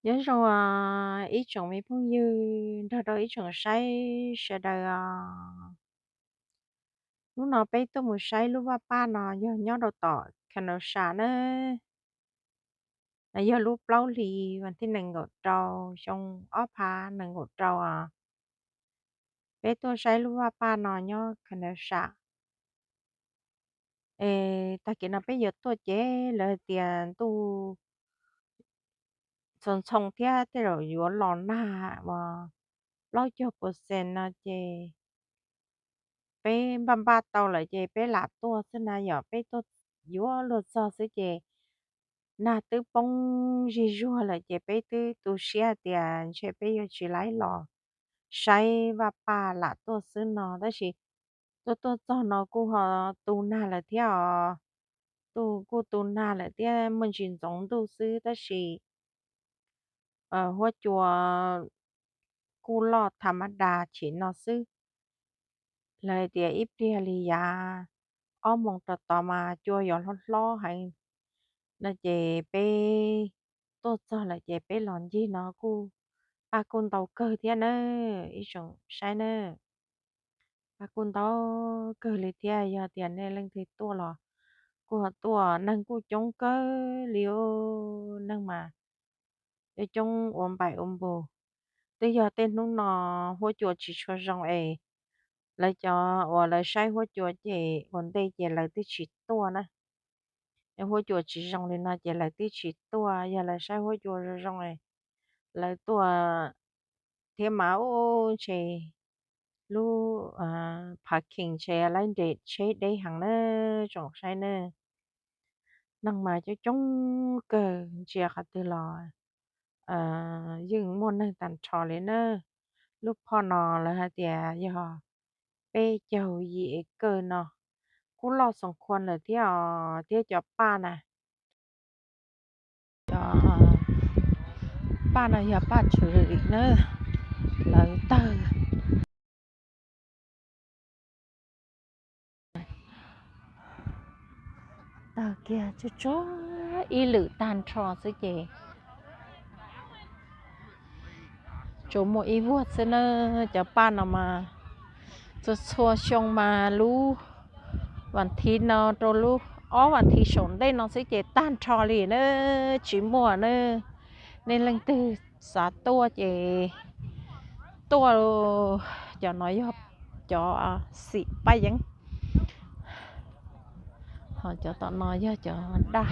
Nyob zoo ib tsoom me phooj ywg nrog rau ib tsoom saib sawv daws os. Hnub no peb tuaj mus saib lub vaj paj no yog nyob rau tom Kenosha na. No yog lub plaub hlis vas thib nees nkaum rau xyoo ob phav nees nkaum rau os. Peb tuaj saib lub vaj paj no nyob Kenosha. Es tag kis no peb yuav tuaj ces lawv hais tias ntuj txhoov txhoov thiab tej zaum yuav los nag uas plaub caug percent no ces peb npaj npaj tau lawm ces peb lam tuaj xwb na yom. Peb tuaj yuav luag txog xwb ces nag twb poob zig zuag lawm ces peb twb tu siab tias ntshe peb yuav tsis laib los saib vaj paj, lam tuaj xwb no tab sis tuaj tuaj txog no kuj ho tu nag lawm thiab os. Tu kuj tu nag lawm thiab muaj ntsis ntxoov ntuj xwb tab sis huab cua kuj loj tham ma das chim no xwb. Lawv hais tias ib pliag li yav ob moos rau tod mas cua yuav hlob hlob heev no ces peb tuaj txog lawm ces peb los ncig no kuj paj kuj ntau kawg thiab na, ib tsoom saib na. Paj kuj ntau kawg li thiab, yog tias nej leej twg tuaj los kuj ho tuaj, neeg kuj coob kawg li os. Neeg mas coob coob ua npaim ua npus. Twb yog tej hnub no huab cua tsis tshua zoo es lawv cov uas lawv saib huab cua ces ua ntej ces lawv twb tsis tuaj na. Huab cua tsis zoo li no ces lawv twb tsis tuaj, yog lawv saib huab cua zoo zoo lawv tuaj thiab mas ub ntshe lub parking ntshe laib nres tsheb deb heev na, tsoom saib na. Neeg mas coob coob kawg, ntsia qhov twg los yeej muaj neeg tag nrho li na. Lub phoj no lawv hais tias yog peb caug yim acre no, kuj loj xoom khuam lawm thiab os. Thiab cov paj na, cov paj no yog paj tshwm lim na, lawv tawg tawg kiag tsuag tsuag ib lwm tag nrho xwb ces tsuas muaj ib vuag xwb na. Cov paj no mas txhua txhua xyoo mas lub vas thiv no rau lub ob vas thiv saum ntej no xwb ces tag nrho li na, tsis muaj na. Nej leej twg xav tuaj ces tuaj. Cov no yog cov xim paj yeeb, ho cov tom no yog cov daj.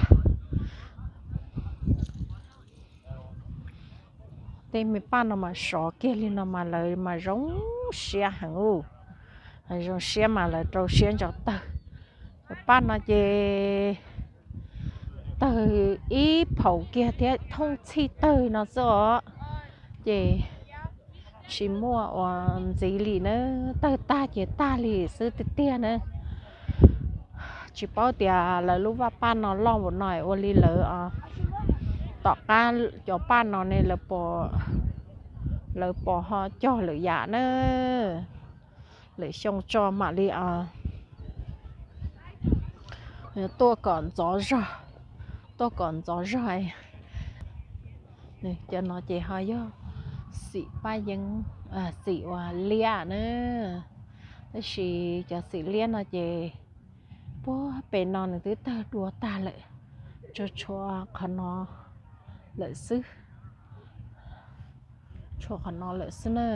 Tej me paj no mas sov kiag li no mas lawv mas zoo siab heev ub. Zoo siab mas lawv rau siab ntso tawg. Cov paj no ces tawg ib phaum kiag thiab thooj txhij tawg no xwb os. Ces tsis muaj ua ntxiv li na, tawg tag ces tag li xwb tiag tiag na. Tsis paub tias lawv lub vaj paj no loj npaum no ua li lawv tom qab cov paj no ne, lawv pos ho cog lwm yam na. Lwm xyoo tso mam li tuaj kom ntxov zog, tuaj kom ntxov zog. Cov no ces ho yog xim paj yeeb, xim uas liab na, tab sis cov xim liab no ces puag pem no nws twb tawg dua tag lawm, tsuas tshuav qhov no lawm xwb, tshuav qhov no lawm xwb na.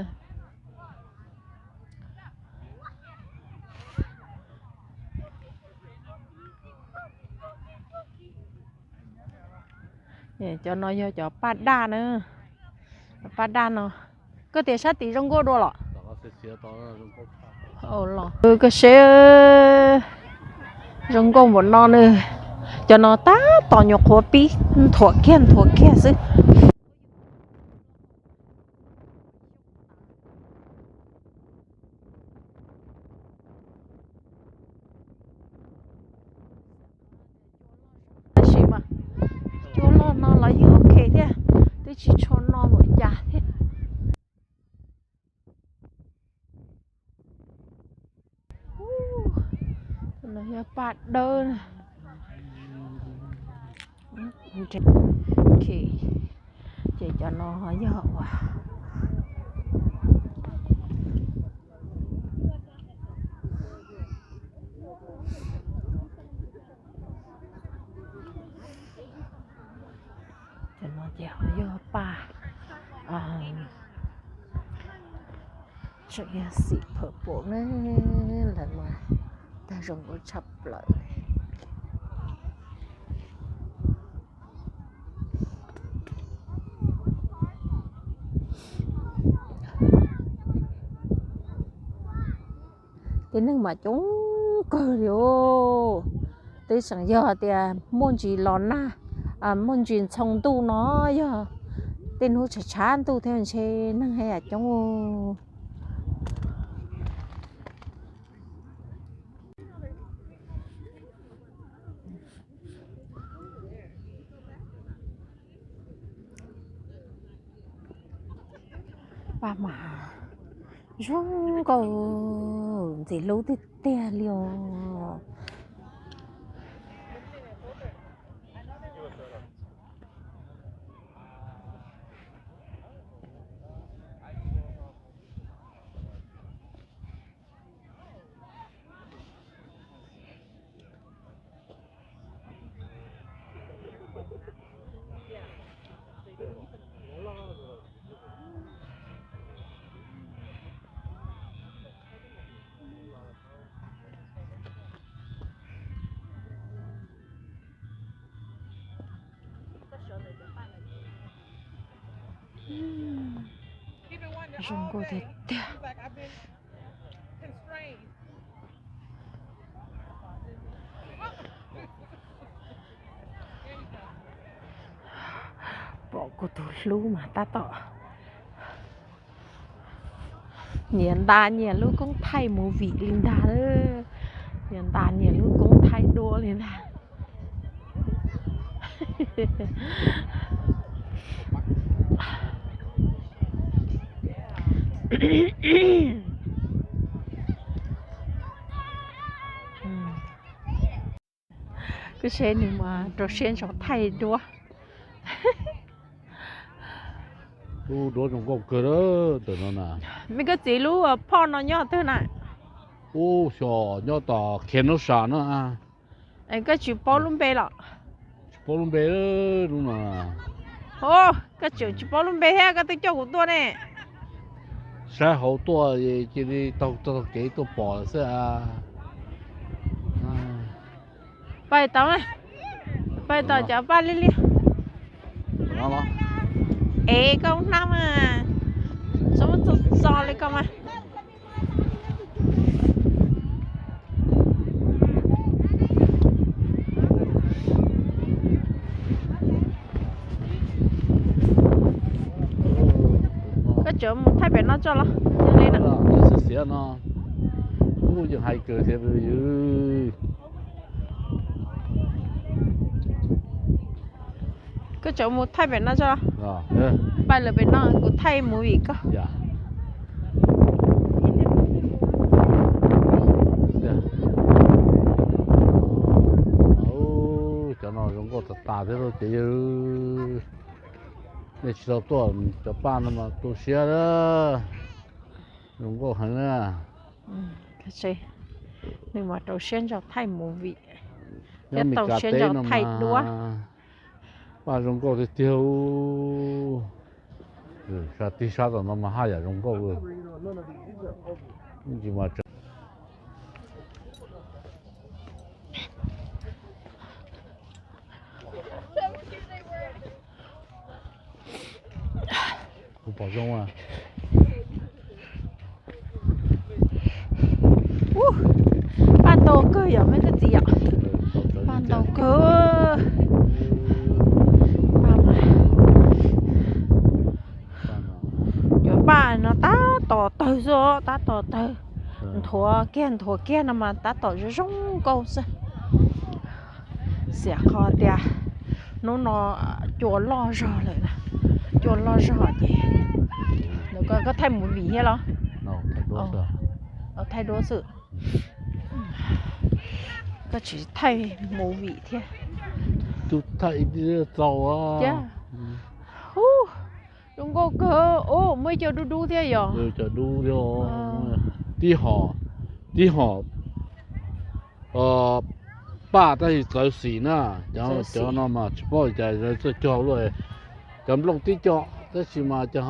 Cov no yog cov paj daj na, paj daj no. Koj tias sab tim zoo nkauj dua los? Koj seb zoo nkauj npaum no nws, cov no tab tom nyuam qhuav pib nthuav kiag nthuav kiag xwb. Tab sis mas cua loj no los yeej ok thiab, twb tsis tshua no npaum cas thiab. Yog paj dawb. Ok, Ces cov no yog uas, cov no ces ho yog paj, tseem yog xim purple ne, lawv mas tag zoo nkauj tshaj plaws. Tej neeg mas coob kawg li os. Twb tseem yog tias muaj ntsis los nag, muaj ntsis ntxhoo ntuj no, yog tej hnub tshav tshav ntuj thiab ntshe neeg haj yam coob. Paj mas zoo nkauj, ntxim hlub tiag tiag li os. Zoo nkauj tiag tiag. Pom kuv tus hlub mas tab tom nyias nta nyias lub koob thaij movie li ntag. Nyias nta nyias lub koob thaij duab li ntag. Kuv saib nws mas rau siab ntso thaij duab. Lub duab zoo nkauj kawg ntawm no na. Me koj txiv lub phoj no nyob twg na? Ub, xyov nyob tom Kenosha no. Koj tsis paub lub npe los? Tsis paub lub npe lub no. Koj tseem tsis paub lub npe thiab koj twb coj kuv tuaj ne. Saib hauv tuaj cia li taug taug kev tuaj pom lawm xwb. Pais tau, pais tau cov paj liab liab. Es koj hnab mas txo txo li koj mas. Koj tseem mus thaij pem no tso los? Yog li no, xiav no, ub, yeej hais kawg thiab. Koj tseem mus thaij pem no tso. Pais lawm pem no kuv thaij movie koj. Cov no zoo nkauj tas tas thiab lauj ces yawg. Nej tsis tau tuaj cov paj no mas tu siab na. Zoo nkauj heev na. Nws mas rau siab ntso thaij movie thiab tau siab ntso thaij duab. Paj zoo nkauj tiag tiag. Sab tig sab tom no mas haj yam zoo nkauj. Kuv pom zoo. Paj ntau kawg yom me koj txiv yom. Paj ntau kawg. Cov paj no tab tom tawg xwb, tab tom tawg. Nthuav kiag nthuav kiag no mas tab tom zoo zoo nkauj xwb. Xiam qhov tias hnub no cua loj zog lawm, cua loj zog ces, koj thaij movie thiab los? Thaij duab xwb. Koj tsis thaij movie thiab? Tus thaij txaus. Ub, Cov dub dub thiab yog? Cov dub thiab. Tib hom, tib hom paj tab sis txawv xim na. Cov no mas tsis paub cas txawj cog luaj. Cov nplooj tib co tab sis mas cov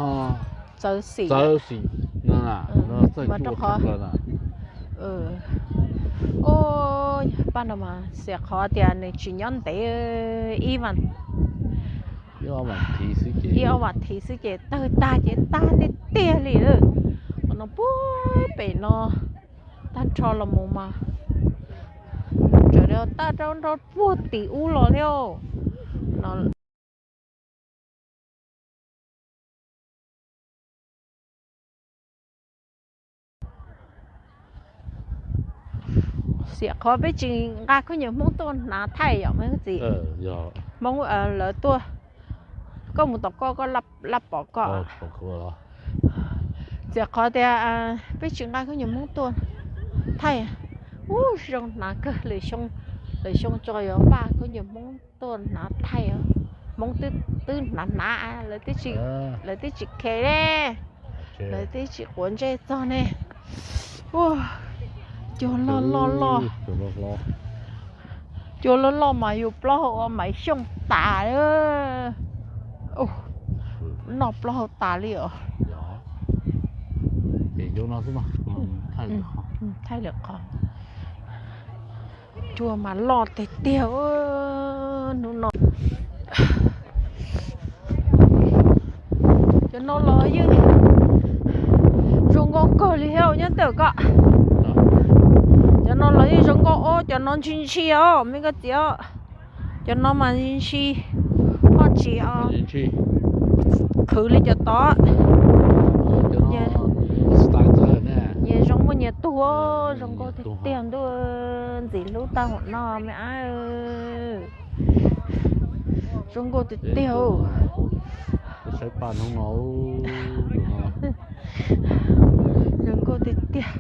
txawv xim no na. Paj no mas xiam qhov tias nws tsis nyob ntev, ib ib ob vas thiv xwb ces tawg tag ces tag tiag tiag li lawm. Qhov no puag pem no tag nrho los mus mas tawm tag rau nrho puag tim ub los thiab no. Xiam qhov peb tsis nqa khaub ncaws Hmoob tuaj hnav thaij yom me txiv? Hmoob lawv tuaj, koj mus tom koj, koj laj pom koj. Xiam qhov tias peb tsis nqa khaub ncaws Hmoob tuaj thaij. Ub, zoo hnav kawg, lwm xyoo tso yuav npaj khaub ncaws Hmoob tuaj hnav thaij. Hmoob twb hnav hnav, lawv twb tsis khe ne, lawv twb tsis quav ntsej txog ne. Cua loj loj loj, cua loj loj mas yus plaub hau ua Maiv Xyooj tas. Noj plaub hau tas li os. Thaij lawm qhov. Cua mas loj tiag tiag hnub no. Cov no los yeej zoo nkauj kawg li thiab nyob ntawm koj. Cov no los yeej zoo nkauj os, cov no ntshis ntshis os me koj txiv os. Cov no mas ntshis, ho tsis qhwv li cov tod. Nyias zoo muaj nyias tug, zoo nkauj tiag tiag ntuj, ntxim hlub tag hom no me ab. Zoo nkauj tiag tiag. Zoo nkauj tiag tiag.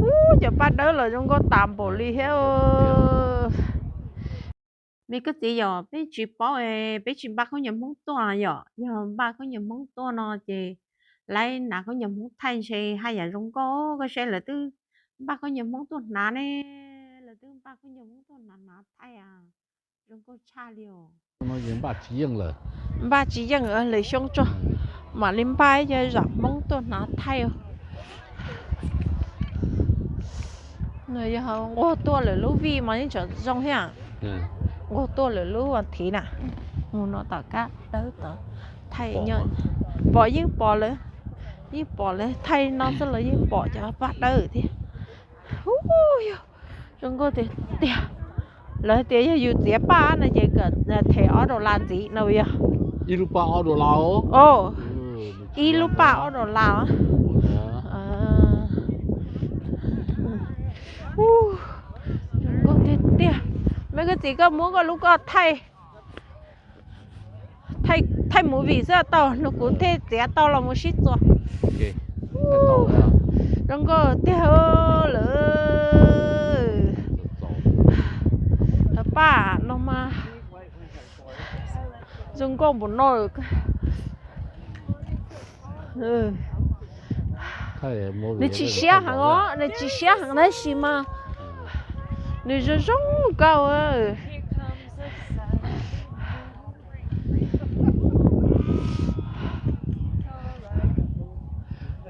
Ub, cov paj dawb los zoo nkauj tas npaum li thiab. Me koj txiv yom, peb tsis paub, peb tsis npaj khaub ncaws Hmoob tuaj yom, yog npaj khaub ncaws Hmoob tuaj no ces lawv hnav khaub ncaws Hmoob thaij ntshe haj yam zoo nkauj. Koj saib lawv twb npaj khaub ncaws Hmoob tuaj hnav ne, lawv twb npaj khaub ncaws Hmoob tuaj hnav hnav thaij, zoo nkauj tshaj li os. Npaj tsis yeej lawm, lwm xyoo tso mam li npaj ib co zam Hmoob tuaj hnav thaij. Yog nquag tuaj lawm lub vij mas yeej tseem zoo thiab. Nquag tuaj lawm lub vas thiv na, mus no tom kab dawb tod thaij nyob. Pom yeej pom lawv, yeej pom lawv thaij no xwb los yeej pom cov paj dawb thiab. Ub, yog zoo nkauj tiag tiag. Lawv hais tias yog yus txiav paj no ces kom them ob dollar ntxiv no yog. Ib lub paj ob dollar. Ib lub paj ob dollar. Zoo nkauj tiag tiag. Me koj txiv, koj muab koj lub koj thaij, thaij movie xwb tau, no kuv thiaj txiav tau los mus sib txuas. Zoo nkauj tiag lawm. Cov paj no mas zoo nkauj npaum no. Nws tsis siab heev os, nws tsis siab heev tab sis mas nws zoo zoo nkauj.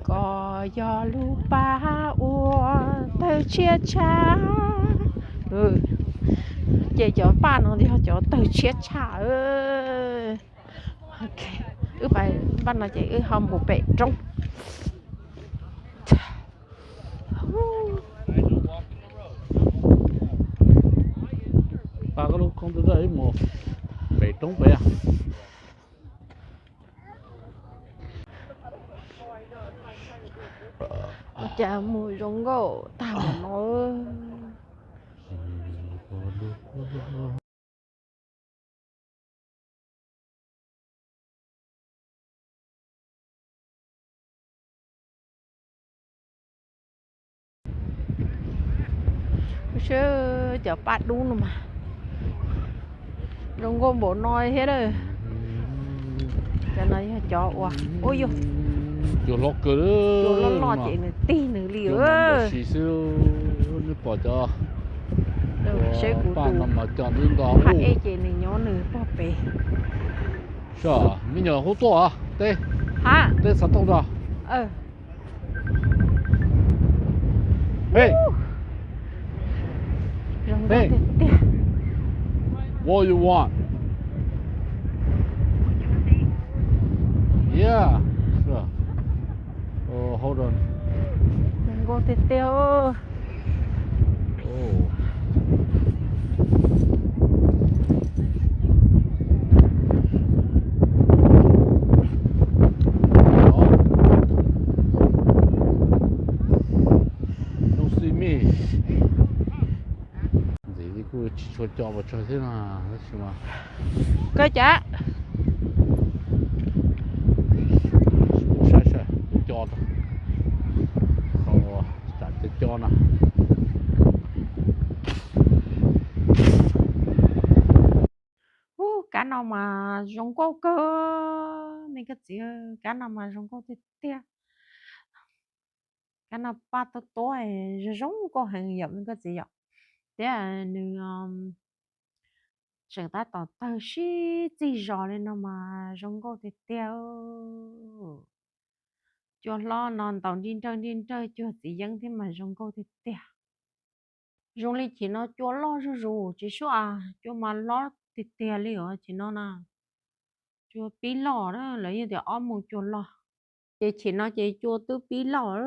Koj yog lub paj uas tawg tshiab tshaj. Ces cov paj no yog cov tawg tshiab tshaj. Wb pab no ces wb ho mus pem roob. Pab koj lub koob tus zaj ib mus pem roob pem. Ua cas mus zoo nkauj tag npaum no. Seb cov paj dub no mas zoo nkauj npaum no thiab. Cov no yog cov uas, ub yog, Cua hlob kawg, cua loj loj ces nws tig nws li. Sis xwb, neb pom cov, seb kuv paj tus no mas coj nws nto, qhov ej ces nws nyob nws pog pem. Sab, me nyuam hub tuaj teb, teb xav tuaj nrog. Hey, hey, what you want? Yeah, sure. Oh, hold on. Zoo nkauj tiag tiag. Don't see me. Ntxiv kuj tsis tshua co pes tsawg thiab no, tab sis mas koj cas, saib saib kuv co, tsam co co no. Ub, kab no mas zoo nkauj kawg, me koj txiv, kab no mas zoo nkauj tiag tiag. Kab no paj tuab tuab, zoo zoo nkauj heev yom me koj txiv yom. Thiab nws tseem tab tom tawg sib txig zos li no mas zoo nkauj tiag tiag. Cua hlob no ntaus nrij nrawj nrij nrawj cuag txiv yeeb thiab mas zoo nkauj tiag tiag. Zoo li chim no cua loj zuj zus, tsis suav, cua mas hlob tiag tiag li os chim no na. Cua pib loj, lawv yeej tias ob moos cua loj. Ces chim no ces cua twb pib loj,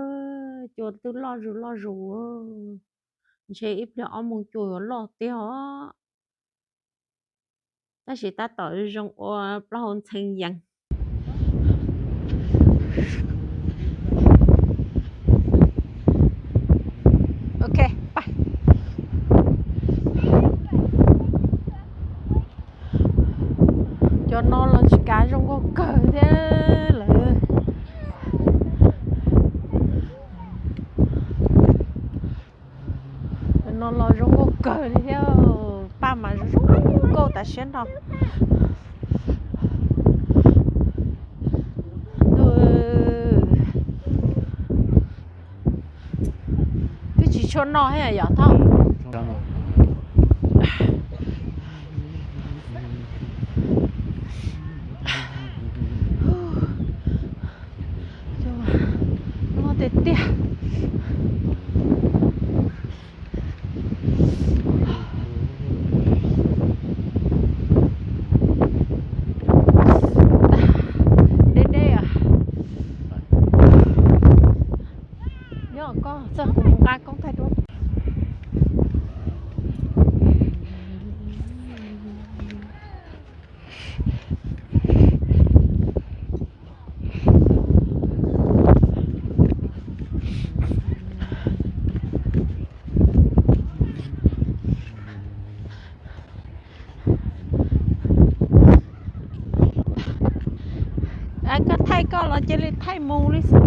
cua twb loj zus loj zus. Ntshe ib pliag ob moos cua yuav loj tiag os. Tab sis tab tom zoo ua plaub hau ntxhee yees. Ok, pais. Cov no los tsis kav zoo nkauj kawg thiab lawm. Cov no los zoo nkauj kawg li thiab, paj mas zoo zoo nkauj tas siab nrho. Twb tsis tshua noj thiab yom Thoj. Loj tiag tiag. Deb deb. Nyob koj txawj kuv mus nqa koob thaij dua. Koj thaij koj los cia li thaij mus li xwb.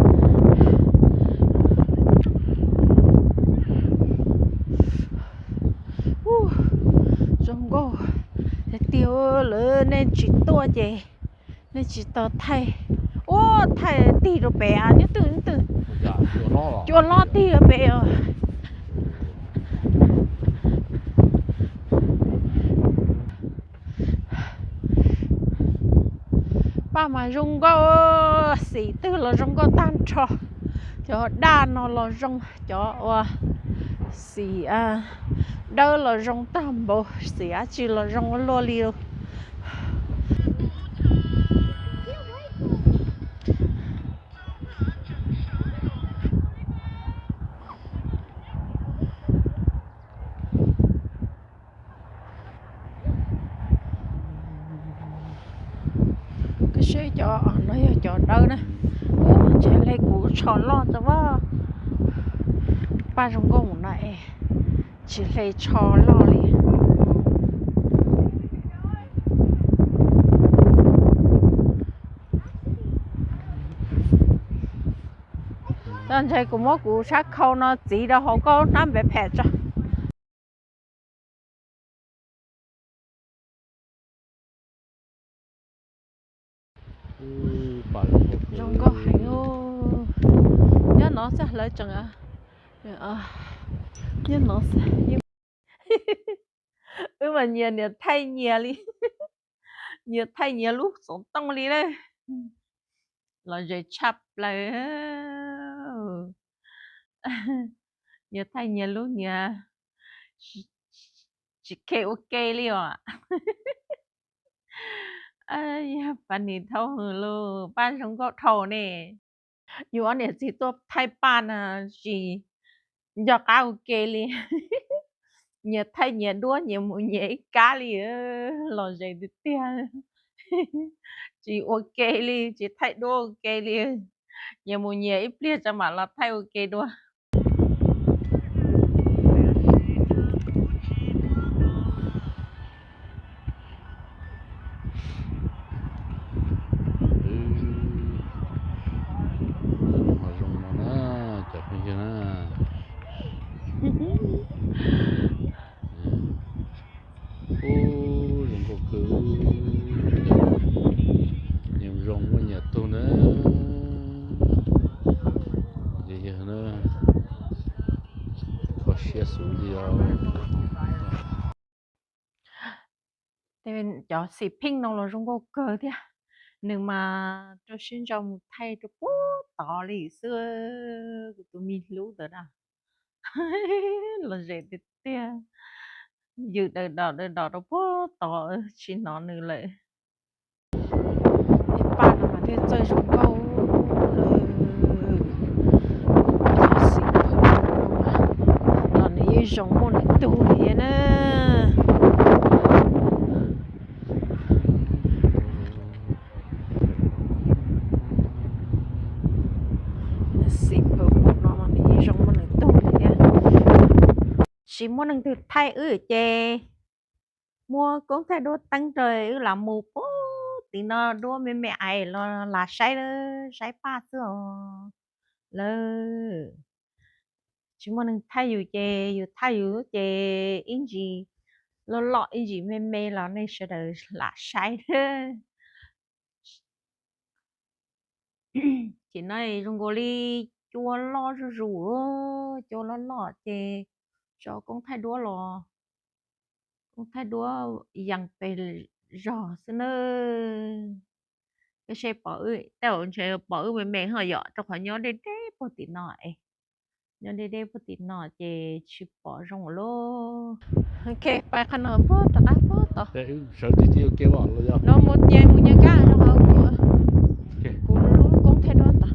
Zoo nkauj tiag tiag lawm, nej tsis tuaj ces nej tsis tau thaij. Ua thaij tig rau pem nyob twg nyob twg. Cua hlob tig rau pem os. Paj mas zoo nkauj, xim twg los zoo nkauj tag nrho. Cov daj no los zoo, cov uas xim dawb los zoo tag npaum, xim dab tsi los zoo ua luaj li. Koj saib cov no yog cov dawb na. Ub, ntshe hle kuv tsho loj tau as. Paj zoo nkauj mus na es tsis hle tsho loj li. Tau ntshe kuv muab kuv sab khau no txiv rau hauv koj hnab npe phem tso. Zoo nkauj heev. Nyob no xwb hlawv tsees. Nyob no xwb. Wb mas nyias niam thaij nyias li, nyias thaij nyias lub xov tooj li na. Los zem tshaj plaws. Nyias thaij nyias lub nyias tsis khe ua ke li os. Yog pab nim thaub hwm lus pab zoo nkauj dhau ne. Yus ob niam txiv tuaj thaij paj na tsis nco qab ua ke li. Nyias thaij nyias duab, nyias mus nyias ib kab li. Los zem tiag tiag. Tsis ua ke li, tsis thaij duab ua ke li. Nyias mus nyias ib pliag tso mam los thaij ua ke dua. Ho zoo no na, cov phooj ywg na. Ub, zoo nkauj kawg. Nyias zoo muaj nyias tug na. Yog na, kho siab xwb li os. Cov xim pheej no los zoo nkauj kawg thiab. Nws mas rau siab ntso mus thaij rau puag tod li xwb. Kuv tus me hlub ntawd na. Los zem tiag tiag. Yws daws dom daws dom rau puag tod tsis hnov nws lawm. Tej paj no mas thiaj txawj zoo nkauj lawm. Xim pheej no mas los nws yeej zoo muaj nws tug thiab na. Xim pheej no mas nws yeej zoo muaj nws tug thiab. Tsis muaj leej twg thaij wb ces muab koob thaij duab teeb rau wb lam mus puag tim no, duab me me ais los lam saib, saib paj xwb os lawm. Tsis muaj neeg thaij yus ces yus thaij yus ces ib ntsis loj loj ib ntsis me me los nej sawv daws lam saib. Ces no zoo nkaus li cua loj zuj zus, cua loj loj ces tso koob thaij duab los, koob thaij duab yees pes zog xwb na. Koj seb pom wb, tej zaum ntshe pom wb me me ho yom, rau qhov nyob deb deb puag tim no es. Nyob deb deb puag tim no ces tsis pom zoo lawm. Ok, pais qhov no puag rov qab puag tod. Sawv tib tib ua ke los yog no mus ces mus nyias kab rau qhov kuv, kuv lub koob thaij duab tod.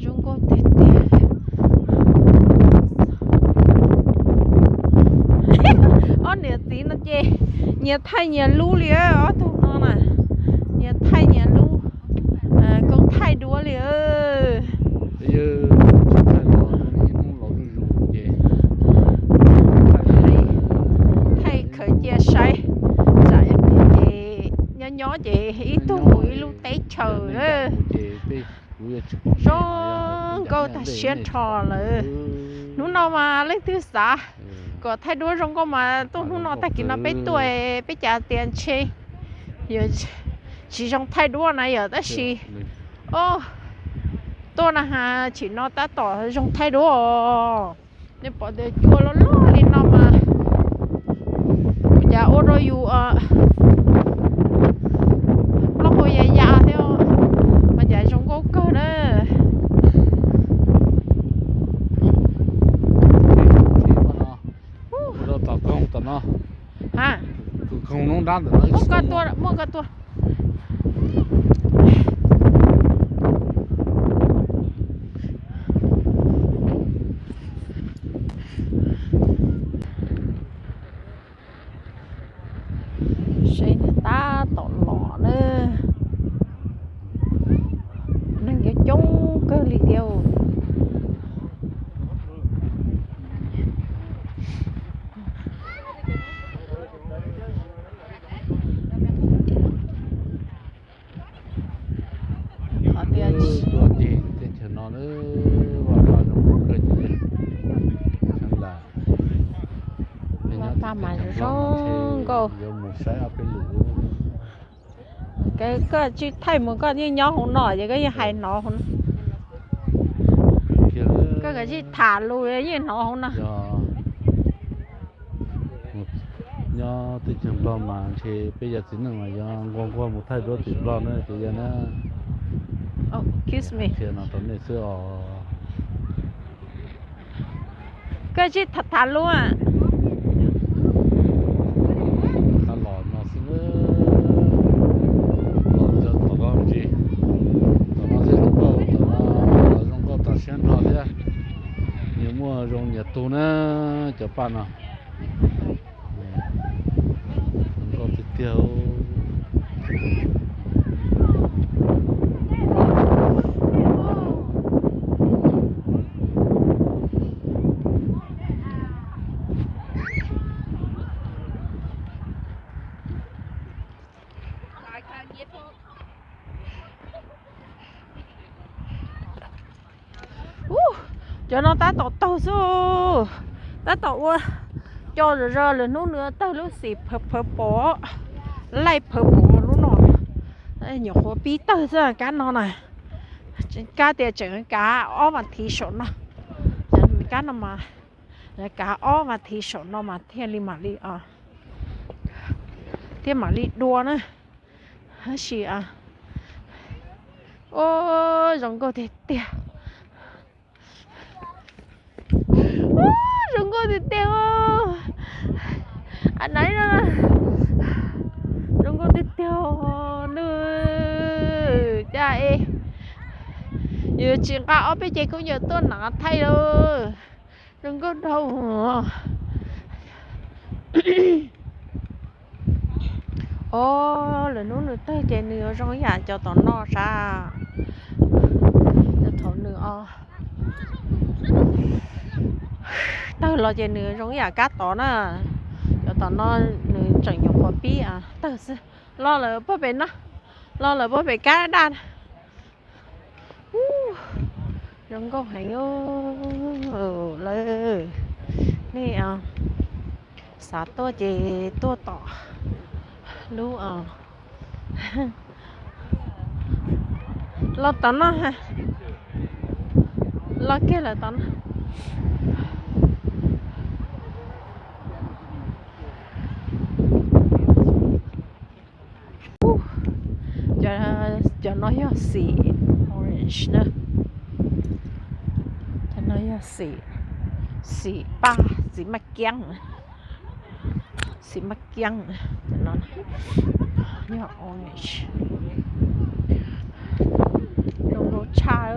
Zoo nkauj tiag tiag. Ob niam txiv no ces nyias thaij nyias lub li, ob tug no na, nyias thaij nyias lub koob thaij duab li. Thaij khaws cia saib, tsam ces nyob nyob ces ib tug mus ib lub teb chaws. Zoo nkauj tag siab nrho lawm. Hnub no mas leej twg xav kom thaij duab zoo nkauj mas tuaj hnub no tag kis no peb tuaj, peb cas tias ntshe yuav tsis zoo thaij duab na yom, tab sis o, tuaj na has tsim no tab tom zoo thaij duab os. Nej pom tias cua loj loj li no mas ua cas ua rau yus plaub hau ya ya thiab, ua cas zoo nkauj kawg na. Ua rau tom koog tom no. Ha, tus koog nub nrab ntawm no. Muab koj tua, muab koj tua. Seb niag tab tom los na. Neeg coob coob kawg li thiab. Qhov tias tuaj teb chaws no na, vaj paj zoo nkauj kawg ces, vaj paj mas zoo nkauj, yuav mus saib ob peb lwm. Koj tsis thaij mus koj yeej nyob hauv no ces koj yeej hais hnov hauv no. Koj kav tsij tham lus yeej hnov hauv no. Nyob teb chaws Nplog mas ntshe peb yog txiv neej mas yog nquag nquag mus thaij duab tim Nplog na ces yog na. Kiss me. Qhia no rau nej xwb os. Koj tsis tham tham lus. Qab los no xwb, los cov tom no tsis, tom no thiab zoo nkauj, tom no los zoo nkauj tas siab nrho thiab. Nyias muaj zoo nyias tug na, cov paj no. Zoo nkauj tiag tiag. Cov no tab tom taug xwb, tab tom ua co zog zog, lwm hnub nws tawg lub xim purple, light purple lub no. Nyuam qhuav pib tawg xwb kab no na. Kab tias tseem kav ob vas thiv saum no. Kab no mas kav ob vas thiv saum no mas thiaj li mam li, thiaj mam li dua na. Tab sis, o, zoo nkauj tiag tiag. Zoo nkauj tiag tiag. Zoo nkauj tiag tiag. Nws cas es yus tsis nqa ob peb cev khaub ncaws tuaj na thaij lawm. Zoo nkauj dhau. O, lwm hnub nws tawg ces nws yuav zoo ib yam cov tom no sas. Cov thaum nws tawg los ces nws zoo ib yam kab tod na. Cov tom no nws tseem nyuam qhuav pib tawg xwb. Los lawm puag pem no, los lawm puag pem kab daj. Zoo nkauj heev lawm. Nej xav tuaj ces tuaj tom lub, los tom no, los kiag lawm tom no. Cov no yog xim orange na. Cov no yog xim, xim paj, xim maj kiab, xim maj kiab. Cov no yog orange. Zoo nkauj tshaj.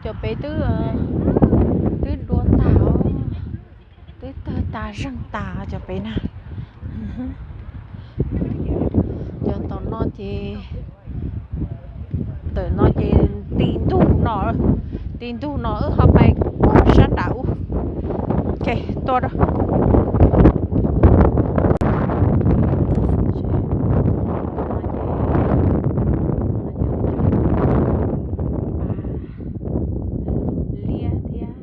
Cov pem twb, twb dua tag, twb tawg tag zeeg tag cov pem na. Cov tom no ces, ntawm no ces ti ntug no, ti ntug no wb ho pais sab nram ub. Ces tuaj rau liab thiab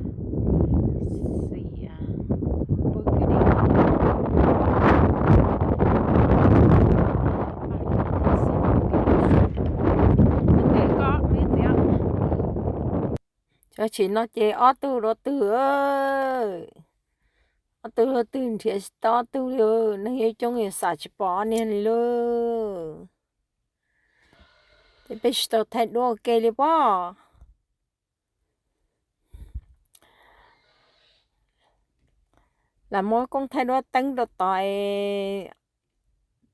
xim. Cov tsim no ces ob tug dua twg, ob tug dua twg nrhiav tsis tau ob tug li, neeg yuav coob yus xam tsis pom ob niag li lauj. Ces peb tsis tau thaij duab ua ke li pob. Lam muab koob thaij duab teeb rau tod es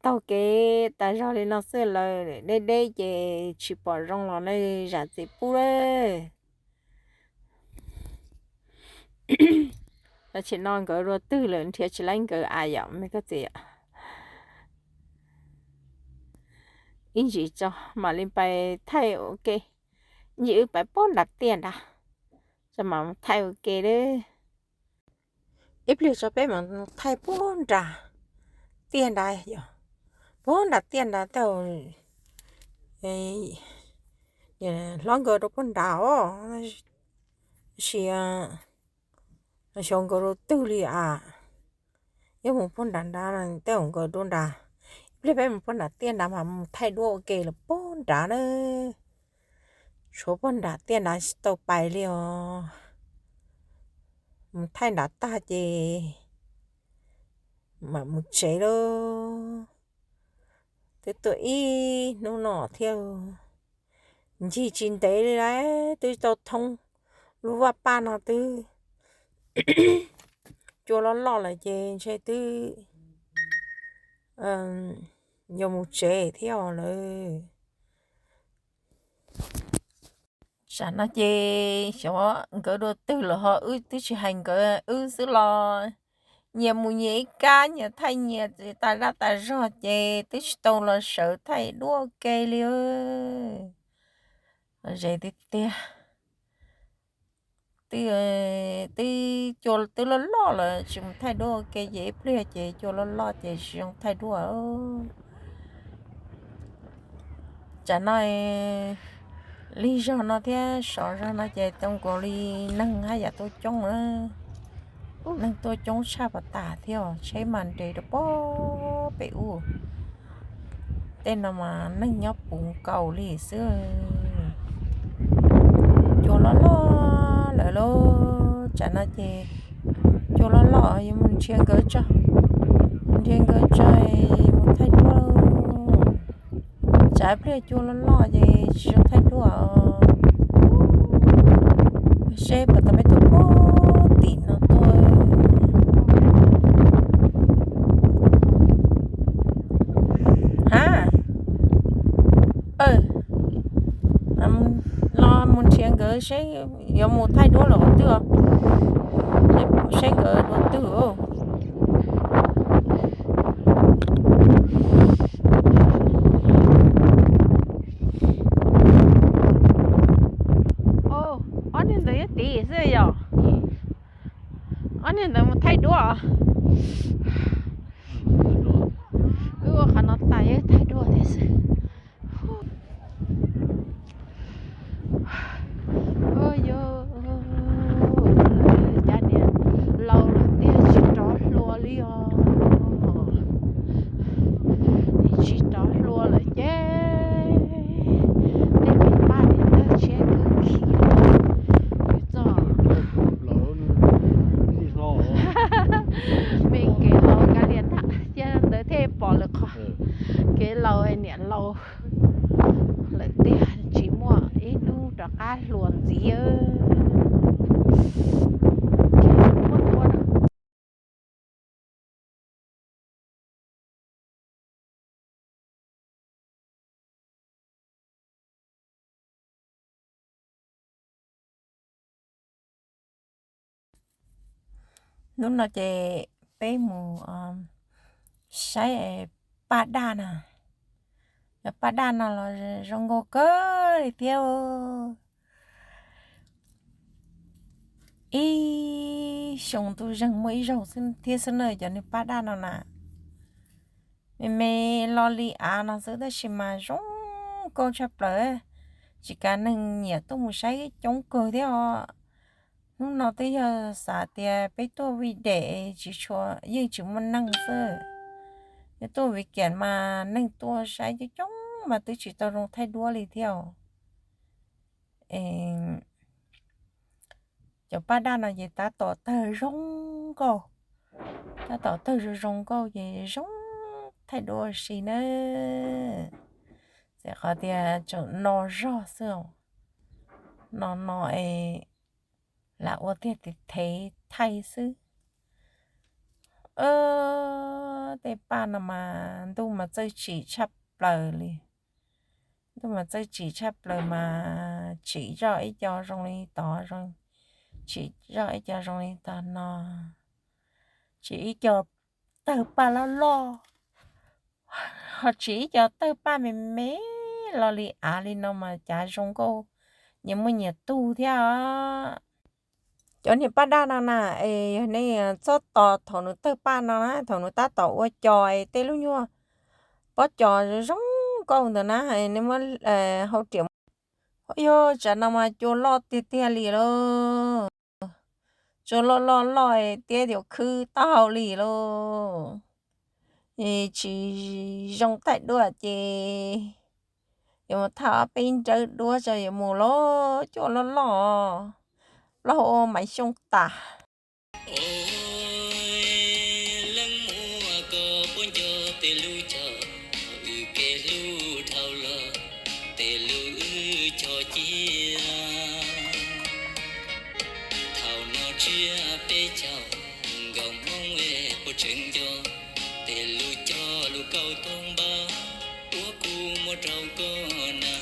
taug kev tas zog li no xwb, lawv deb deb ces tsis pom zoo los nej zam txim pub lawm. Tam sim no nkawd dua twg lawm nrhiav tsis laib nkawd a yom me koj txiv yom. Ib ntsis tso mam li pais thaij ua ke, ib ntsis wb pais puag nram tiaj nrad, tso mam thaij ua ke lawm. Ib pliag tso peb mam thaij puag nram tiaj nrad yom, puag nram tiaj nrad tau hlob nkawd rau puag nrad os. Tab sis xyov nkawd rau twg li as. Yog mus puag nram nrad, tej zaum nkawd rau nrad. Ib pliag peb mus puag nram tiaj nrad mas mus thaij duab ua ke lawm puag nrad na. Tshuav puag nram tiaj nrad tsis tau pais li os. Mus thaij nrad tag ces mam mus tsev lauj. Twb tuaj ib hnub no thiab, ncig tsis ntev li lawm, twb tau thoob lub vaj paj no twb cua loj loj lawm ces ntshe twb yuav mus tsev thiab os lawm. Tsam no ces xyov nkawd dua twg lawm ho wb twb tsis hais nkawd, wb xwb los nyias mus nyias ib kab, nyias thaij nyias tas zaj tas zog ces twb tsis tau los sawv thaij duab ua ke li. Ze tiag tiag. Twb, twb cua twb loj loj lawm tsis mus thaij duab ua ke ces ib pliag ces cua loj loj ces tsis zoo thaij duab. Tsam no lig zog no thiab sov zog no ces zoo nkaus li neeg haj yam tuaj coob na. Neeg tuaj coob tshaj pas tas thiab, tsheb mas nres rau pem ub. Tej no mas neeg nyob puv nkaus li xwb. Cua loj loj lawm lauj, tsam no ces cua loj loj yuav mus nrhiav nkawd tso, nrhiav nkawd tso mus thaij duab. Tsam ib pliag cua loj loj ces tsis zoo thaij duab. Seb puas tau peb tuaj puag tim no tuaj. Ha, los mus nrhiav nkawd seb yuav mus thaij duab los qhov twg, seb nkawd dua twg. Ob niag ntawd yeej tiv xwb yom. Ob niag ntawd mus thaij duab. Wb ua qhov no tas yeej thaij duab thiab xwb. Yog cov niam laus lawm tiag tsis rov hluas li os. Tsis rov hluas lawm ces tej me paj niam ntawd tshiab kawg kiag. Txog me kev laus kav liam ntag, cia ntawd thiaj pom lawv qhov kev laus niam laus lawm tiag tsis muaj ib hnub rov qab hluas ntxiv. Hnub no ces peb mus saib paj daj no. Cov paj daj no los zoo nkauj kawg li thiab. Ib xyoo ntuj zeeg muaj ib zaug thiab xwb na cov niag paj daj no na. Me me lo li av no xwb tab sis mas zoo nkauj tshaj plaws. Tsis kav neeg nyiam tuaj mus saib coob kawg thiab os. Hnub no twb yog xav tias peb tuaj vij dem tsis tshua, yeej tsis muaj neeg xwb. Yog tuaj vij kem mas neeg tuaj saib coob coob mas twb tsis tau zoo thaij duab li thiab. Cov paj daj no ces tab tom tawg zoo nkauj, tab tom tawg zoo zoo nkauj ces zoo thaij duab ua si na. Txawm qhov tias tseem no zog xwb, no no es lam ua tiag tes thev thaij xwb. Tej paj no mas ntuj mas txawj tsim tshaj plaws li. Ntuj mas txawj tsim tshaj plaws mas tsim zoj ib co zoo li tod, tsim zoj ib co zoo li tod no, tsim ib co tawg paj loj loj, ho tsim ib co tawg paj me me los li av li no mas cav zoo nkauj, nyias muaj nyias tug thiab os. Cov niag paj daj no na, es yog nej txhob tos thaum nws tawg paj no na, thaum nws tab tom ua cos es tej lub nyuag pob cos zoo nkauj ntawd na, nej muab hau riam. Yog tsam no mas cua loj tiag tiag li lauj. tsuag loj loj loj thiab yuav khwb tau hauj li lauj. Tsis zoo thaij duab ces yuav mus thauj ob peb nrawb duab tso yuav mus lauj, cua loj loj, plaub hau ua Maiv Xyooj tas. Leej muam, koj puas nco tej lus cog wb kev hlub dhau los, tej lus wb cog cia? Thaum no tsiab peb caug, nkauj Hmoob es puas tseem nco tej lus cog lus kaus toog npab uas kuv muab rau koj na?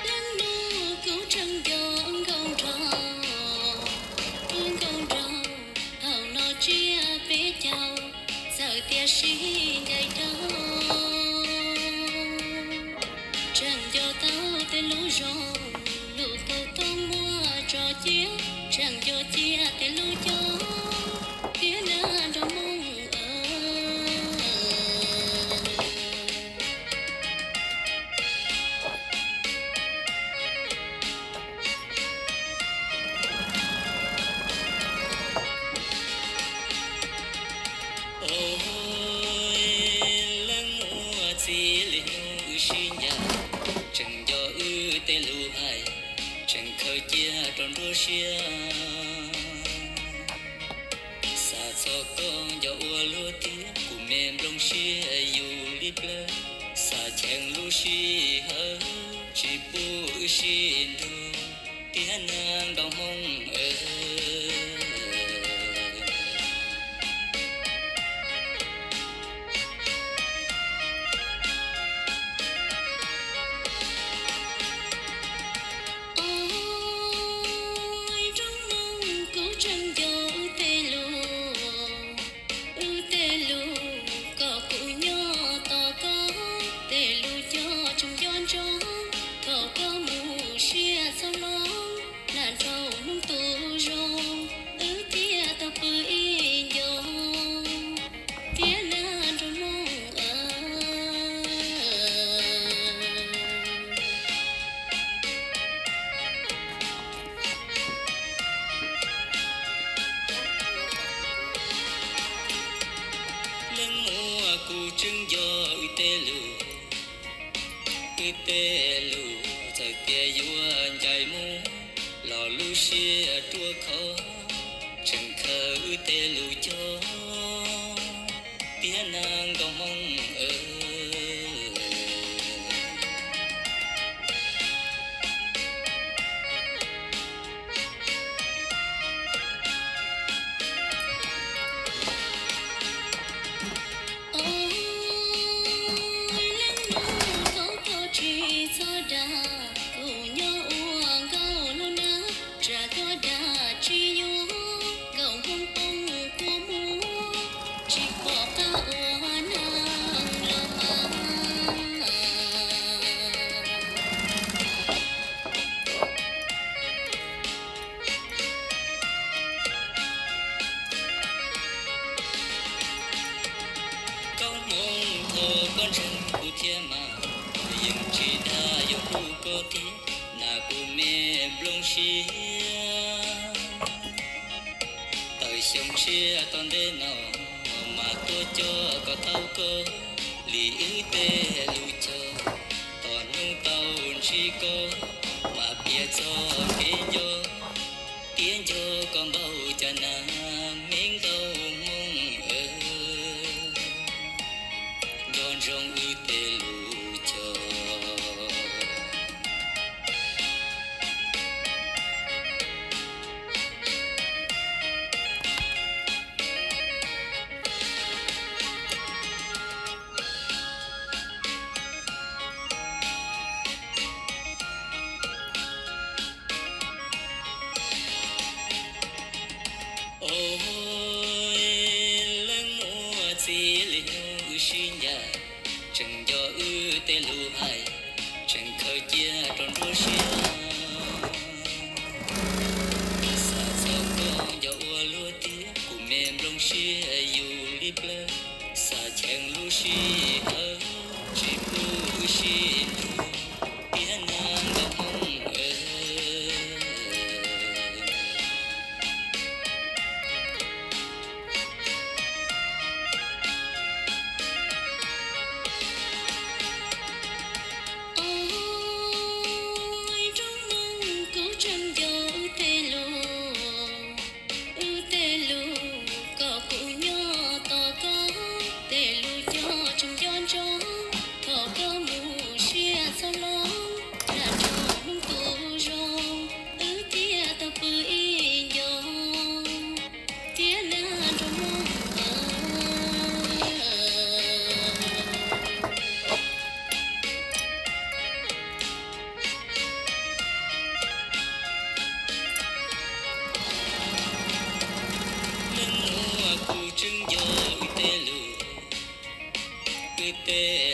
Leej muam, kuv tseem nco wb nkauj nraug, wb nkauj nraug thaum no tsiab peb caug, txawm tiam sis ncaim rau. Tseem nco tau tej lus zoo, lus kaus toog muab tso cia, tseem nco cia tej lus cog tiag na nraug Hmoob. Leej muam, txij li hnub wb sib ncaim, tseem nco wb tej lus hais, tseem khaws cia rau nruab siab. Xav txog koj nco ua luaj tiag, kuv me nplooj siab yus li plawv. Xav cheem lub sij hawm tsis pub wb sib nrug tiag na nkauj Hmoob. Nraug Hmoob, kuv tseem nco wb tej lus, wb tej lus kom kuv nyob tos koj, tej lus cog tseem nco ntsoov thaum koj mus siab txhawb loj, na nraug Hmoob tus zoo, wb thiaj tau pw ib ncoo tiag na nraug Hmoob. Leej muam, kuv tseem nco wb tej lus, wb tej lus txawm tias yuav ncaim mus los lub siab ruaj khov, tseem khaws wb tej lus cog tiag na nkauj Hmoob. Leej muam, koj tsis txhob dag, kuv nyob ua nkauj lub neej, tsam koj dag tsis yuav nkauj Hmoob poob kua muag, tsis pom qab ua neej los mas. Nkauj Hmoob, thov koj ntseeg kuv thiab mas, yeej tsis dag yuav hlub koj tiag, na kuv me nplooj siab. Tawm xyoo tshiab tom ntej no, mas tuaj coj kom tau koj li wb tej lus cog, tos hnub tau ntsib koj, mas piav txog kev nco, tias nco koj npaum cas na me nkauj Hmoob. Nco ntsoov wb tej lus cog. Tseem nco wb tej lus, wb tej